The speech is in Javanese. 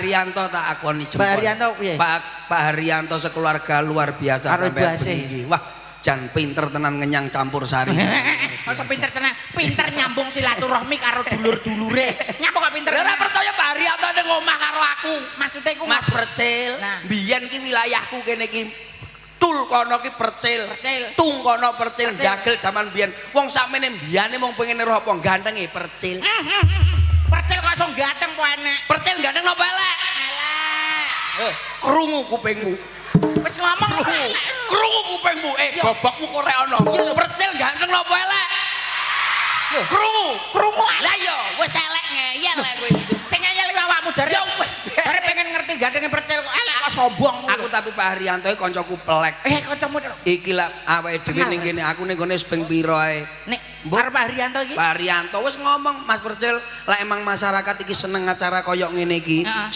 Haryanto tak akoni jempol. Pak Haryanto piye? Pak Pak Haryanto sekeluarga luar biasa Karo sampai Ibu Asih. bengi. Wah, jan pinter tenan ngenyang campur sari. Masa pinter tenan, pinter nyambung silaturahmi karo dulur-dulure. Nyapa kok pinter? Lah, ora percaya Pak Haryanto ning omah karo aku. Maksudnya iku Mas Percil, Nah. biyen ki wilayahku kene ki tul kono ki Percil. Percil. Tung kono Percil, Percil. Dagel jaman biyen. Wong sakmene biyane mung pengen roh apa gantenge Percil. Percil kok iso ganteng po enek. Percil ganteng napa elek? Elek. Eh, krungu kupingmu. Wis ngomong kok elek. Krungu kupingmu. Eh, gobokmu kok rek ono. Percil ganteng napa elek? Krungu. Krungu. Lah iya, wis elek ngeyel lek kowe iki. Sing ngeyel iku awakmu dari. Ya wis. Bare pengen ngerti gantenge Percil kok elek kok sombong. Aku tapi Pak Haryanto iki kancaku pelek. Eh, kancamu terus. Iki lah awake dhewe Kenal, ning kene, aku ning kene wis ping pira ae. Nek Mbok. karo Pak Haryanto iki. Pak Haryanto wis ngomong, "Mas Percil, lah emang masyarakat iki seneng acara koyok ngene iki." Heeh.